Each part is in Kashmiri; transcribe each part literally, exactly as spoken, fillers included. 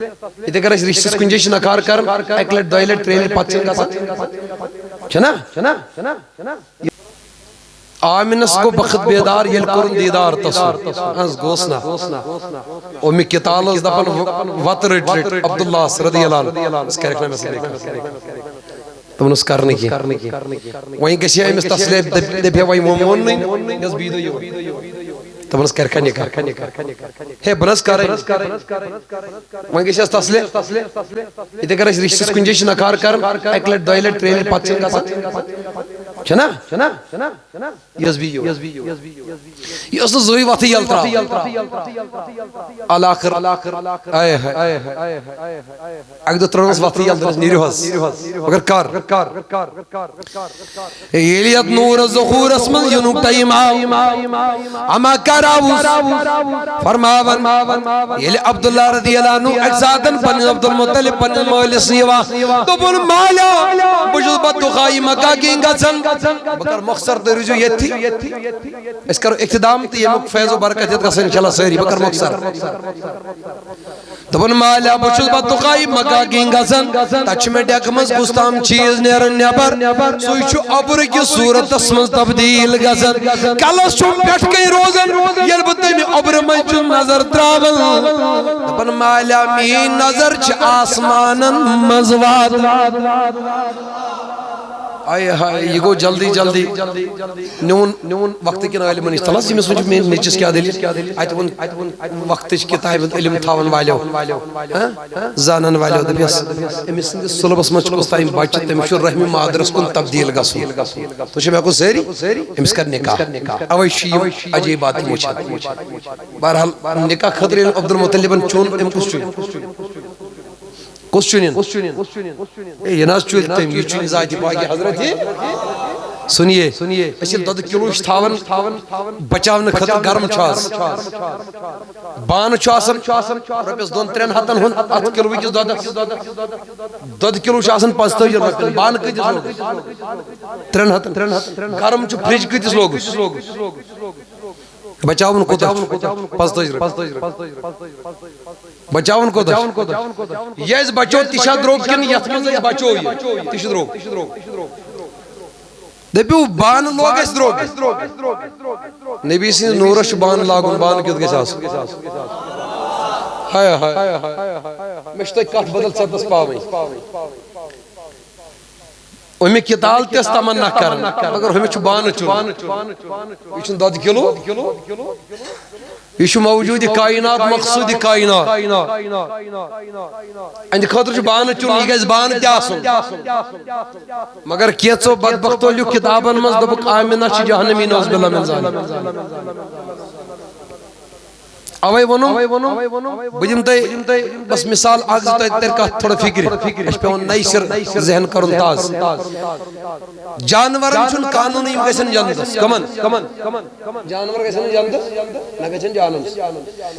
یِتھے کٔنۍ اَسہِ رِشتَس کُنہِ جایہِ چھِ نکار کران، اَکہِ لَٹہِ، دۄیہِ لَٹہِ، ترٛیٚیہِ لَٹہِ، پَتہٕ چھِنہٕ گژھان۔ چھَنا؟ آمنس گوٚو بخت بیدار، ییٚلہِ کوٚرُن دیدار تسُن۔ اہن حظ، گوٚوس نا۔ اُمہِ کتال ٲس دپان، و-، وتہٕ رٔٹۍ رٔٹۍ عبداللہس رضی اللہ عنہ۔ أسۍ کرکھ نا مےٚ سۭتۍ نکاح۔ تِمن اوس کرنہٕ کینٛہہ۔ وۄنۍ گژھِ ہا أمِس تسلے، دپ-، دپہِ ہا، وۄنۍ ووٚن، ووٚننُے، یۄس بیٚیہِ دۄہ یور۔ تِمن اوس کرکھا نکاح۔ ہے، بہٕ نہ حظ کرے۔ وۄنۍ گژھِ ہس تسلے۔ یِتھے کٔنۍ اَسہِ رِشتَس کُنہِ جایہِ چھِ نکار کران، اَکہِ لَٹہِ، دۄیہِ لَٹہِ، ترٛیٚیہِ لَٹہِ، پَتہٕ چھِنہٕ گژھان۔ چھَنا؟ یہِ ٲس بیٚیہِ یور۔ یہِ ٲس نہٕ زٕہٕے وَتھٕے یَلہٕ ترٛاوان۔ الآخر۔ آے ہاے۔ اَکہِ دۄہ ترٛٲونَس وَتھٕے یَلہٕ، دوٚپنَس، "نیٖرِو حظ۔ مگر کر؟" ییٚلہِ یَتھ نوٗرَس ظہوٗرَس منٛز یِنُک ٹایم آو، اما کر آوُس؟ فرماوان، ییٚلہِ عبداللہ رضی اللہ عنہ اَکہِ ساتَن پنٛنِس عبدالمطلب پنٛنِس مٲلِس نِش یِوان، دوٚپُن، "مالا، بہٕ چھُس بد دُعایی مکہ کِنۍ گژھان، بہٕ کَرٕ مۄخصر، تُہۍ روٗزِو ییٚتھی، أسۍ کَرو اختتام تہٕ ییٚمیُک فیض و برکت ہٮ۪تھ گژھو انشاءاللہ سٲری، بہٕ کَرٕ مۄخصر۔" دوٚپُن، "مالا، بہٕ چھُس بد دُعایی مکہ کِنۍ گژھان، تَتہِ چھُ مےٚ ڈٮ۪کہٕ منٛز کُس تام چیٖز نیران نٮ۪بر، سُے چھُ اوٚبرٕ کِس صوٗرتس منٛز تبدیٖل گژھان۔ کلس چھُم پٮ۪ٹھ کَنۍ روزان، ییٚلہِ بہٕ تَمہِ اوٚبرٕ منٛز چھُس نظر ترٛاوان۔" دوٚپُن، "مالا، میٛٲنۍ نظر چھِ آسمانن منٛز واتان۔" آے ہاے، یہِ گوٚو جلدی جلدی۔ نیوٗن، نیوٗن وقتہٕ کٮ۪ن عٲلمن نِش۔ تَلہٕ حظ، ییٚمِس وۄنۍ چھُ میٛٲنِس نیٚچوِس کیٛاہ دٔلیٖل؟ اَتہِ ووٚن وقتٕچ کِتابہِ ہُنٛد علم تھاوَن والیو، ہاں؟ زانَن والیو۔ دوٚپیَس، أمِس سٕنٛدِس سُلبَس منٛز چھُ کُس تام بَچہٕ، تٔمِس چھُ رحمِ مادرَس کُن تبدیٖل گژھُن۔ تُہۍ چھِو مےٚ کُن سٲری؟ أمِس کَر نِکاح۔ اَوَے چھُ یِم عجیٖبات تہِ وٕچھان۔ بہرحال، نِکاح خٲطرٕ ییٚلہِ عبدالمطلبَن چُن، أمۍ کُس چُن؟ کُس چُنِن؟ اے، یہِ نہ حظ چُلہِ تٔمۍ، یہِ چُنہِ ذاتِ پاکِ حضرت۔ سُنیے، أسۍ ییٚلہِ دۄدٕ کِلوٗ چھِ تھاوان بچاونہٕ خٲطرٕ، گرم چھُ آز۔ بانہٕ چھُ آسان رۄپیَس دۄن ترٛٮ۪ن ہَتَن ہُنٛد اَتھ کِلوٕ کِس دۄدَس۔ دۄدٕ کِلوٗ چھُ آسان پانٛژتٲجی رۄپیَن۔ بانہٕ کۭتِس لوگُس؟ ترٛٮ۪ن ہَتَن۔ گرم چھُ، فرج کۭتِس لوگُس؟ بچاوُن کوٗتاہ چھُ؟ پانٛژتٲجی رۄپیہِ۔ بچاوُن کوٗتاہ چھُ؟ یہِ اَسہِ بچو، تہِ چھا درٛوگ کِنہٕ یَتھ منٛز أسۍ بچو یہِ؟ تہِ چھُ درٛوگ۔ دٔپِو، بانہٕ لوگ اَسہِ درٛوگ۔ نبی سٕنٛدِس نوٗرَس چھُ بانہٕ لاگُن، بانہٕ کیُتھ گژھِ آسُن؟ ہاے ہاے۔ مےٚ چھِ تۄہہِ کَتھ بدل ژَتَس پاوٕنۍ۔ اُمہِ کِتال تہِ ٲس تمنا کران، مگر ہُمِس چھُ بانہٕ چُن۔ یہِ چھُنہٕ دۄدٕ کِلوٗ، یہِ چھُ موجوٗدِ کائنات، مقصوٗدِ کائنات۔ اَہَنٛدِ خٲطرٕ چھُ بانہٕ چُن، یہِ گژھِ بانہٕ تہِ آسُن۔ مگر کینٛژو بدبختو لیوٗکھ کِتابن منٛز، دوٚپُکھ، "آمنہ چھِ جہنمی، نعوذ باللہ من ذالک۔" اوے ووٚنُم، بہٕ دِمہٕ تۄہہِ بس مثال اکھ زٕ، تۄہہِ ترِ کتھ تھوڑا فکرِ۔ اسہِ چھُ پٮ۪وان نَیہِ سرٕ ذہن کرُن تازٕ۔ جانورن چھُنہٕ قانوٗنٕے، یِم گژھن جنتس۔ کمن؟ جانور گژھن نہٕ جنتس، نہ گژھن جہنمس۔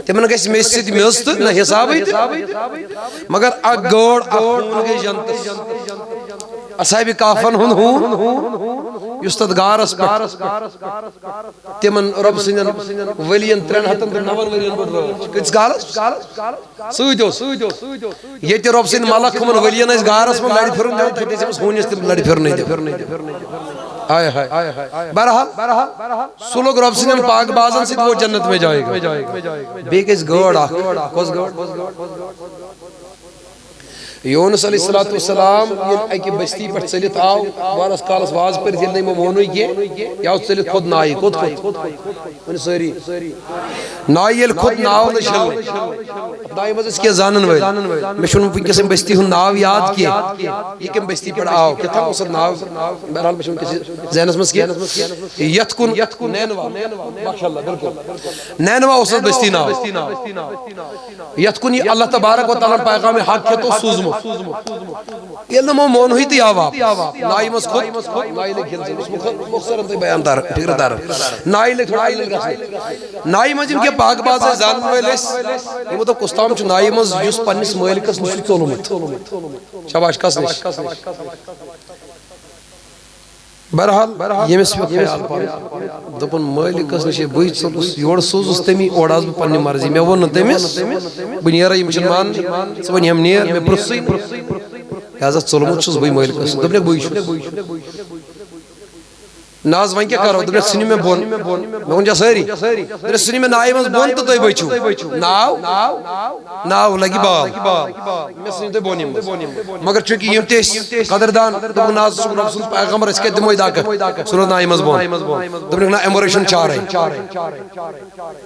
تِمن گژھِ میٚژِ سۭتۍ میٚژ تہٕ نہ حسابٕے تہٕ۔ مگر اکھ گٲڈ، اکھ ہوٗن گژھِ جنتس۔ اصحاب کہفن ہُنٛد ہوٗن، یُس تتھ غارس پٮ۪ٹھ تِمن رۄب سٕنٛدٮ۪ن ؤلین ترٛٮ۪ن ہتن تہٕ نون ؤرین پٮ۪ٹھ رٲچھ۔ کۭتِس کالس؟ سۭتۍ اوس۔ ییٚتہِ رۄب سٕنٛدۍ ملک ہُمن ؤلین ٲسۍ غارس منٛز لرِ پھِرُن دِوان، تتہِ ٲسۍ أمِس ہوٗنِس تہِ لرِ پھِرنٕے دِوان۔ ہاے ہاے۔ بہرحال، سُہ لوٚگ رۄب سٕنٛدٮ۪ن پاک بازن سۭتۍ، وہ جنت میں جائے گا۔ بیٚیہِ گژھِ گٲڈ اکھ۔ کۄس گٲڈ؟ یونس علیہ الصلوۃ والسلام ییٚلہِ اَکہِ بستی پٮ۪ٹھ ژٔلِتھ آو، واریاہس کالس واز پٔرِتھ، ییٚلہِ نہٕ یِمو مونُے کینٛہہ، یہِ آو ژٔلِتھ کھوٚت نایہِ۔ کوٚت کھوٚت؟ ؤنِو سٲری۔ نایہِ ییٚلہِ کھوٚت، ناو لٔج ہِلنہِ۔ نایہِ منٛز ٲسۍ کینٛہہ زانن وٲلۍ۔ مےٚ چھُنہٕ وٕنکیٚس اَمہِ بستی ہُنٛد ناو یاد کینٛہہ۔ یہِ کَمہِ بستی پٮ۪ٹھ آو؟ کیٛاہ تھاوُس اَتھ ناو؟ بہرحال، مےٚ چھُنہٕ وٕنکیٚس یہِ ذہنس منٛز کینٛہہ۔ یَتھ کُن، نینوا۔ ماشاء اللہ، بِلکُل۔ نینوا اوس اَتھ بستی ناو۔ یتھ کُن یہِ اللہ تبارک و تعالیٰ ہن پیغام حق ہیتھ اوس سوٗزمُت۔ ییٚلہِ نہٕ یِمو مونہٕے تہٕ آو واپس۔ نایہِ منٛز کھوٚت، نایہِ لٔگۍ ہِلزِ۔ یہِ اوس مُخ-، مُختصرن تۄہہِ بیان تر-، فِکرِ تران۔ نایہِ لٔگۍ تھوڑا ہِلزِ گژھنہِ۔ نایہِ منٛز یِم کینٛہہ پاک باز ٲسۍ، زانن وٲلۍ ٲسۍ، یِمو دوٚپ، کُس تام چھُ نایہِ منٛز یُس پننِس مٲلکس نِش چھُ ژوٚلمُت۔ شاباش، کس نِش؟ بہرحال، ییٚمِس مےٚ خیال پَنُن، دوٚپُن، مٲلِکَس نِش ہے بٕے ژوٚلُس، یورٕ سوٗزُس تٔمی، اورٕ آس بہٕ پنٛنہِ مرضی۔ مےٚ ووٚن نہٕ تٔمِس، بہٕ نیرٕ، یِم چھِنہٕ ماننٕے، ژٕ وَن یِم نیر، مےٚ پرٛژھٕے نہٕ۔ لہذا ژوٚلمُت چھُس بٕے مٲلِکَس۔ دوٚپنَکھ، بٕے چھُس۔ نہ حظ، وۄنۍ کیٛاہ کَرو؟ دوٚپنَکھ، ژھٕنِو مےٚ بوٚن۔ مےٚ ووٚن، چھا سٲری؟ دوٚپنَکھ، ژھٕنِو مےٚ ناوِ منٛز بوٚن تہٕ تُہۍ بٔچِو۔ ناو؟ ناو لَگہِ بال۔ مےٚ ژھٕنِو تُہۍ بوٚن یِم۔ مگر چونکہ یِم تہِ ٲسۍ قدردان، دوٚپُکھ، نہ حظ، ژٕ چھُکھ رۄب سُنٛد پیغمبر، أسۍ کیٛاہ دِمو دَکہٕ؟ ژٕ روز ناوِ منٛز بوٚن۔ دوٚپُکھ، نہ، اَمہِ ورٲے چھُنہٕ چارَے۔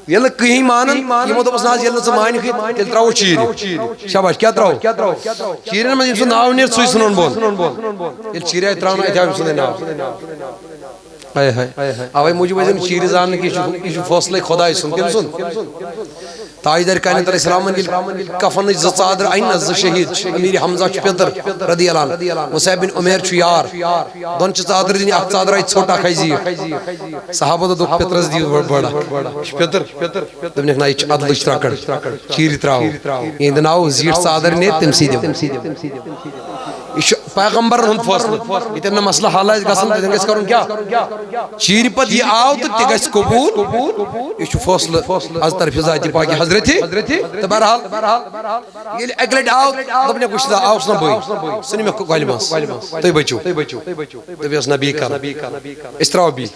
ییٚلہِ نہٕ کٕہٕنۍ مانَن، یِمو دوٚپُس، نہ حظ، ییٚلہِ نہٕ ژٕ مانکھٕے، تیٚلہِ ترٛاوو چیٖرِ۔ شاباش، کیٛاہ ترٛاوو؟ چیٖرٮ۪ن منٛز ییٚمہِ سُنٛد ناو نیرِ، سُے ژھٕنون بوٚن۔ ییٚلہِ چیٖرِ آیہِ ترٛاونہٕ، اَتہِ آو أمۍ سُنٛدُے ناو۔ ہاے ہاے۔ اوے موٗجوٗب ٲسۍ زن چیٖرِ زاننہٕ کہِ یہِ چھُ، یہِ چھُ فٲصلے خۄداے سُنٛد۔ کٔمۍ سُنٛد؟ تاجدار کائنات علیہ السلامن ییٚلہِ کفنٕچ زٕ ژادرٕ اَنہِ نہ، زٕ شہیٖد چھِ، امیر حمزہ چھُ پیٚتٕر رضی اللہ عنہ، مصعب بن عمیر چھُ یار، دۄن چھِ ژادرٕ دِنہِ، اکھ ژادر آیہِ ژھوٚٹ، اکھ آیہِ زیٖٹھ۔ صحابہ دوٚپ، پیٚترس دِیِو بڑٕ، یہِ چھُ پیٚتٕر۔ دوٚپنکھ، نہ، یہِ چھِ عدلٕچ ترٛکَر، چیٖرِ ترٛاوو۔ یِہنٛدِ ناوٕ زیٖٹھ ژادر نِتھ، تٔمۍ سٕے دِمو۔ یہِ چھُ پیغمبرن ہُنٛد فٲصلہٕ۔ ییٚتٮ۪ن نہٕ مسلہٕ حل آسہِ گژھان، تَتٮ۪ن گژھِ کرُن کیٛاہ؟ چیٖرِ پتہٕ یہِ آو تہٕ تہِ گژھِ قبوٗل۔ یہِ چھُ فٲصلہٕ از طرفِ ذاتِ پاکِ حضرتِ۔ تہٕ بہرحال، ییٚلہِ اَکہِ لٹہِ آو، دوٚپنکھ، وٕچھ سا، آوُس نہ بٕے، ژھٕنِو مےٚ کۄلہِ منٛز، تُہۍ بٔچِو۔ دوٚپیس، نہ، بیٚیہِ کرو، أسۍ ترٛاوو بیٚیہِ۔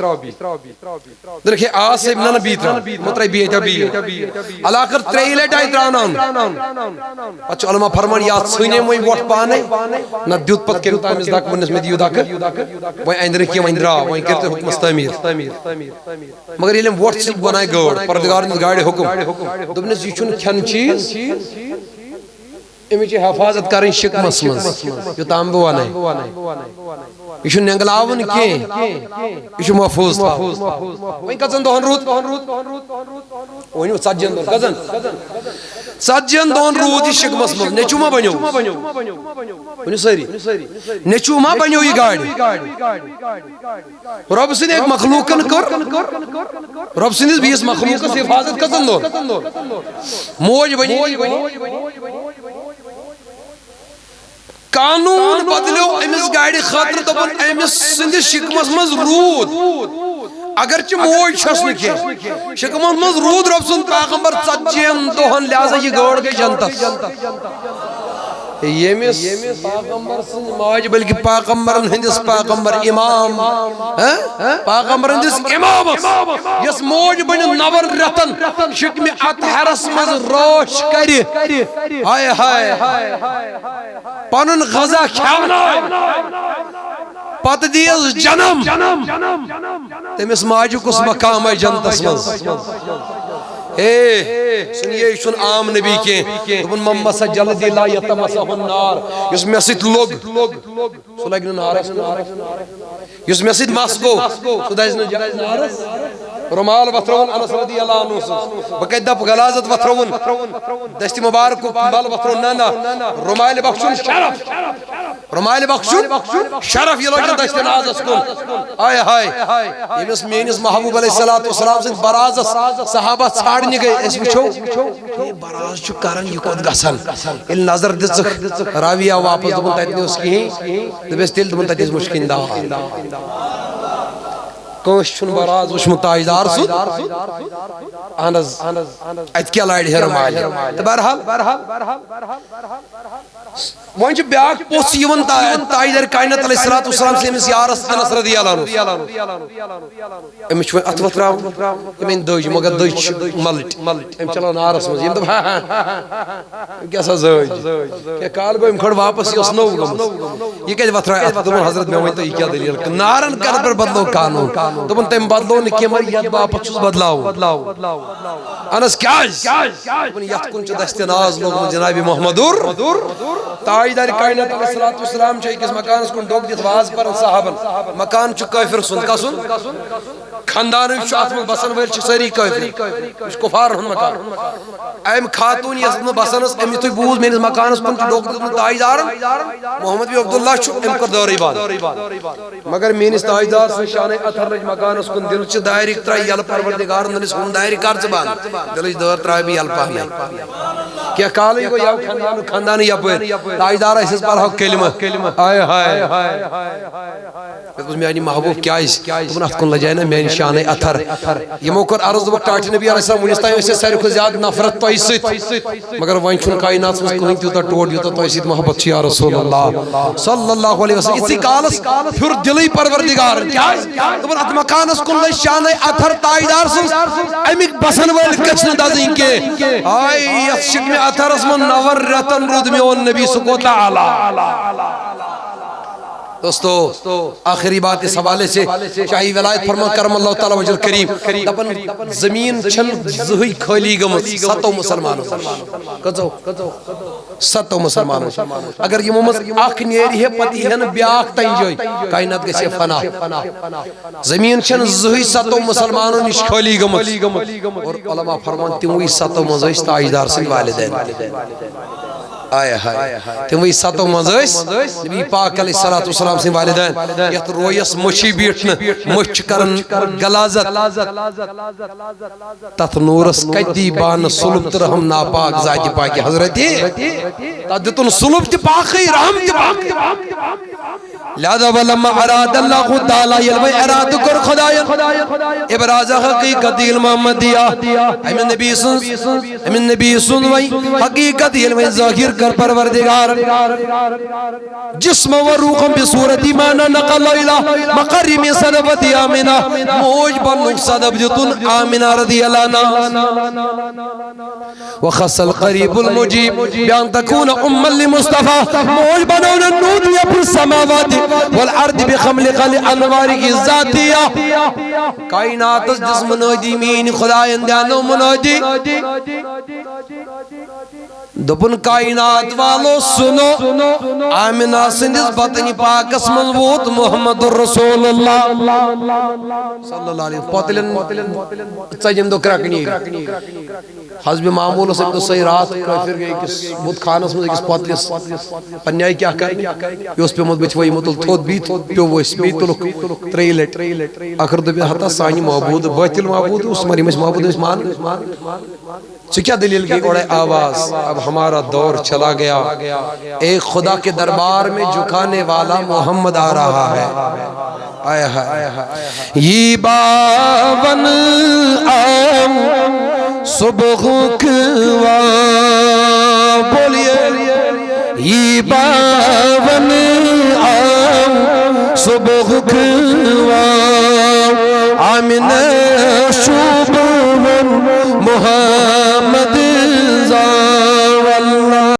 دوٚپنکھ، ہے، آ صٲب، نہ، نہ، بیٚیہِ ترٛاوو۔ یِمو ترٛٲے بیٚیہِ، تہِ آو بیٚیہِ۔ علاقہٕ کٔر ترٛیٚیہِ لٹہِ آیہِ ترٛاوناونہٕ۔ پتہٕ چھُ علماء فرمان، یا ژھٕنۍ أمۍ وۄنۍ وۄٹھ پانے، نہ دیُت پتہٕ کٔمۍ تام أمِس دکہٕ، ووٚننس، مےٚ دِیِو دکہٕ۔ وۄنۍ اَندِ نہٕ کینٛہہ، وۄنۍ درٛاو، وۄنۍ کٔرِو تُہۍ حُکمس تعمیٖر۔ مگر ییٚلہِ أمۍ وۄٹھ ژھٕنۍ، بنایہِ گٲڈ، پروردگارن دیُت گاڈِ حُکم۔ دوٚپنس، یہِ چھُنہٕ کھٮ۪نہٕ چیٖز، أمِس چھِ حفاظت کرٕنۍ شِکمس منٛز، یوٚتام بہٕ وَنَے۔ یہِ چھُنہٕ نٮ۪نٛگلاوُن کینٛہہ، یہِ چھُ محفوٗظ تھاوُن۔ وۄنۍ کٔژَن دۄہَن روٗد؟ ؤنِو، ژتجی ہَن دۄہَن۔ کٔژَن؟ ژتجی ہَن دۄہَن روٗد یہِ شِکمس منٛز۔ نیٚچوٗ ما بنیو؟ ؤنِو سٲری۔ نیٚچوٗ ما بنیو یہِ گاڈِ؟ رۄب سٕنٛدِ أکۍ مخلوٗقن کٔر، رۄب سٕنٛدِس بیٚیِس مخلوٗقس حفاظت کٔژن دۄہن؟ موج بنی۔ قانوٗن بدلیو أمِس گاڑِ خٲطرٕ، دوٚپُن، أمِس سٕنٛدِس شِکمس منٛز روٗد، اگرچہِ موج چھس نہٕ کینٛہہ، شِکمس منٛز روٗد رۄب سُنٛد پیغمبر ژتجی ہن دۄہن، لہذا یہِ گٲڑ گٔے جنتس۔ ییٚمِس پیغمبر سٕنٛز ماجہِ، بلکہِ پیغمبرن ہٕنٛدِس پیغمبر امام، ہہ؟ پیغمبرن ہٕنٛدِس امامس، یۄس موج بنہِ نون رٮ۪تن شِکمہِ اطہرس منٛز رٲچھ کرِ، ہاے ہاے، پنُن غذا کھیاوناو، پتہٕ دِیس جنم، تٔمِس ماجہِ کُس مقام آسہِ جنتس منٛز؟ اے، سُنیے، یہِ چھُنہٕ عام نبی کینٛہہ۔ دوٚپُن، "من مس جلدی لا یتمسہ النار"، یُس مےٚ سۭتۍ لوٚگ، سُہ لگہِ نہٕ نارس۔ یُس مےٚ سۭتۍ مس گوٚو، سُہ دزِ نہٕ نارس۔ رومال وۄتھرٲوُن انس رضی اللہ عنہ سٕنٛز۔ بہٕ کتہِ دپہٕ غلاظت وۄتھرٲوُن؟ دستِ مبارکُک مل وۄتھرٲوُن، نہ، نہ۔ رومالہِ بخشُن شرف۔ رومالہِ بخشُن شرف، یہِ لوٚگ نہٕ دستِ نازس کُن۔ آے ہاے، ییٚمِس میٲنِس محبوب علیہ الصلوۃ والسلام سٕنٛدِ برازس صحابہ ژھانڈنہِ گٔے، أسۍ وٕچھو۔ ہے، براز چھُ کران، یہِ کوٚت گژھان؟ ییٚلہِ نظر دِژٕکھ، راوی آو واپس، دوٚپُن، "تتہِ نہٕ اوس کِہیٖنۍ۔" دوٚپُس، "تیٚلہِ؟" دوٚپُن، "تتہِ ٲسۍ مُشکِنۍ دوا۔" کٲنٛسہِ چھُنہٕ براز وٕچھمُت تاجدار سُنٛد؟ اہن حظ، اتہِ کیٛاہ لارِ ہیرٕ مالہِ؟ تہٕ بہرحال، وۄنۍ چھُ بیٛاکھ پوٚژھ یِوان تا-، تاجدار کائنات علیہ الصلوۃ والسلام سٕنٛدِس یارس انس رضی اللہ عنہ۔ أمِس چھُ وۄنۍ اَتھٕ وۄتھراوُن، أمۍ أنۍ دٔج، مگر دٔج چھِ مَلٕٹۍ۔ أمۍ چلاو نارَس منٛز۔ ییٚمۍ دوٚپ، "ہا، ہا، ہا، ہا، ہا، ہا، کیٛاہ سا زٲج؟" کینٛہہ کال گوٚو، أمۍ کھٲر واپس، یہِ اوس نوٚو گوٚمُت۔ یہِ کَتہِ وۄتھرایہِ اَتھٕ؟ دوٚپُن، "حضرت، مےٚ ؤنۍ تو، یہِ کیٛاہ دٔلیٖل؟" نارَن کَرَن پٮ۪ٹھ بدلوو قانوٗن۔ دوٚپُن، "تٔمۍ بدلوو نہٕ کینٛہہ، مگر یَتھ باپَتھ چھُس بدلاوُن۔ اَہَن حظ، کیٛازِ؟" دوٚپُن، "یَتھ کُن چھُ دستِ ناز لوٚگمُت جناب محمدُر۔" تاجدار کائنات علیہ الصلوۃ والسلام چھُ أکِس مکانَس کُن ڈوٚکھ دِتھ واز پَران صحابَن۔ مکان چھُ کٲفِر سُنٛد۔ کَس سُنٛد؟ خاندانٕے چھُ اَتھ منٛز بَسَن وٲلۍ چھِ سٲری کٲفِر۔ یہِ چھُ کُفارَن ہُنٛد مکان۔ أمۍ خاتوٗن یۄس اَتھ منٛز بَسان ٲس، أمۍ یُتھُے بوٗز میٛٲنِس مکانَس کُن چھُ ڈوٚکھ دیُتمُت تاجدارَن، محمد بن عبداللہ چھُ، أمۍ کوٚر دٲرٕے بنٛد۔ مگر میٛٲنِس تاجدار سٕنٛز شانَے اطہر لٔج مکانَس کُن، دِلہٕ چھِ دارِ ترٛایہِ یَلہٕ، پروردگارَن دوٚپنَس، "ہُم دارِ کر ژٕ بنٛد؟" دِلٕچ دٲر ترٛایہِ بہٕ یَلہٕ پہنَے۔ یا کالٕے گوٚو یَوٕ خاندانُک خاندانٕے یَپٲرۍ۔ تاجدار ٲسِس پَرہو کلمہٕ۔ ہاے ہاے۔ مےٚ دوٚپُس، میٛانہِ محبوٗب کیٛازِ؟ دوٚپُن، اَتھ کُن لَجایہِ نا میٛانہِ شانَے اَتھر۔ یِمو کوٚر عرض، دوٚپُکھ، ٹاٹھہِ نبی علیہ السلام، وُنِس تام ٲسۍ اَسہِ ساروی کھۄتہٕ زیادٕ نفرت تۄہہِ سۭتۍ، مگر وۄنۍ چھُنہٕ کائناتَس منٛز کٕہٕنۍ تیوٗتاہ ٹوٹھ، یوٗتاہ تۄہہِ سۭتۍ محبت چھُ، یا رسول اللہ صلی اللہ علیہ وسلم۔ یِتھٕے کالَس پھیُر دِلٕے پروردگار۔ کیٛازِ؟ دوٚپُن، اَتھ مکانَس کُن لٔج شانَے اَتھر تاجدار سٕنٛز، اَمِکۍ بَسَن وٲلۍ گٔژھۍ نہٕ دَزٕنۍ کینٛہہ۔ آے، یَتھ شِکنہِ اَتھرَس منٛز نَوَن رٮ۪تَن روٗد میون نبی، سُہ کوٗتاہ اعلیٰ۔ دوستو، آخری بات اس حوالے سے، شاہی ولایت فرمان کرم اللہ تعالیٰ وجہ کریم، دپان، زمین چھن زہی خالی گمت ستو مسلمانوں۔ کتو؟ ستو مسلمانوں۔ اگر یمو مز اکھ نیری ہے، پتہ یہ نہ بیاکھ تنجوی، کائنات گژھِ فنا۔ زمین چھن زہی ستو مسلمانوں نش خالی گمت۔ اور علماء فرمان، تموی ستو مز ٲسۍ تاجدار سٕنٛدۍ والدین۔ آے ہاے۔ تِموٕے ستو منٛز ٲسۍ نبی پاک علیہ الصلوۃ والسلام سٕنٛدۍ والدین۔ یتھ رویس مٔچھی بیٖٹھ نہٕ، مٔچھ چھِ کران غلاظت۔ تتھ نوٗرس کتہِ دی بانہٕ سُلُب تہٕ رحم ناپاک ذاتِ پاکہِ حضرتِ۔ تتھ دِتُن سُلُب تہِ پاکٕے، رحم تہِ پاکٕے۔ لہذا ولما اراد اللہ تعالیٰ، ییٚلہِ وۄنۍ ارادٕ کوٚر خدایَن ابراز حقیقت محمدیہ، امہِ نبی سٕنٛز، امہِ نبی سُنٛد وۄنۍ حقیقت ییٚلہِ وۄنۍ ظٲہِر کٔر پروردگار، جسم و روحم بصورت ما نقل الہ مقر من صدفت آمنہ، موج بننُک صدف دیُتُن آمنہ رضی اللہ عنہا۔ وخص القریب المجیب بأن تکون اما لمصطفیٰ، موج بناونہ نودیہ فی السماوات والارض بخملہ الانوار الذاتیہ۔ کائناتس دِژ منادی، میٲنۍ خدایَن دیانو منادی۔ دوٚپُن، کائنات والو سُنو، آمنہ سٕنٛدِس بطنِ پاکس منٛز ووت محمد رسول اللہ صلی اللہ علیہ وسلم۔ پۄتلٮ۪ن ژتجٮ۪ن دۄہ کرٛٮ۪کہٕ نیرِ۔ حسب معمول اوس أمۍ دۄہ سۄے راتھ کٲفِر گٔے أکِس بُت خانس منٛز أکِس پۄتلِس۔ پننہِ آیہِ کیٛاہ کرِ؟ یہِ اوس پیومُت بٕتھِ وۄیمُت، تُل تھوٚد بِہِتھ، پیوٚو ؤسۍ، بیٚیہِ تُلُکھ ترٛیٚیہِ لٹہِ۔ ٲخر دوٚپ، ہتا سانہِ معبوٗد، بٲطِل معبوٗد اوس، مگر یِم ٲسۍ معبوٗد، أسۍ مانان۔ سُہ کیٛاہ دٔلیٖل گٔے؟ گۄڈَے آواز، اب ہمارا دور چلا گیا، ایک خدا کے دربار میں جھکانے والا محمد آ رہا ہے۔ آیا ہے۔ یہ باون آم صبح کوا، بولیے، یہ باون آم صبح کوا، آمنہ شوبون محمد